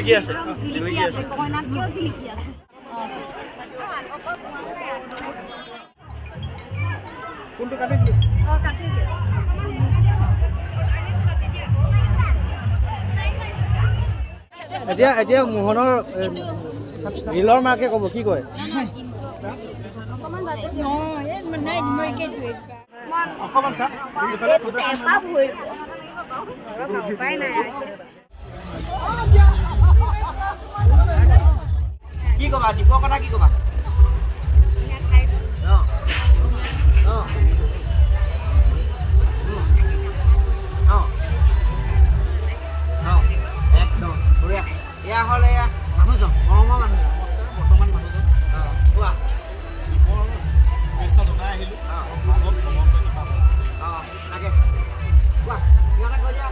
জিলিকি আছে, জিলিকি আছে। কইনা কিয় জিলিকি আছে? কোনটো কাটি দিলোঁ? অঁ, কাটি দিয়ে। এতিয়া এতিয়া মোহনৰ ৰিলৰ মাকে ক'ব কি কয়? অকণমান চা ইফালে। উপায় নাই। কি ক'বা দীপৰ কথা, কি ক'বা? অঁ অঁ অঁ অঁ, একদম বঢ়িয়া। এয়া হ'ল, এয়া মানুহজন, মৰমৰ মানুহজন, নমস্কাৰ, বৰ্তমান মানুহজন। অঁ, কোৱা। দীপৰ শুভেচ্ছা জনাই আহিলোঁ। অঁ। বহুত ভগৱন্তই কৃপা কৰক। অঁ, তাকে কোৱা, কিবা এটা কৈ দিয়া।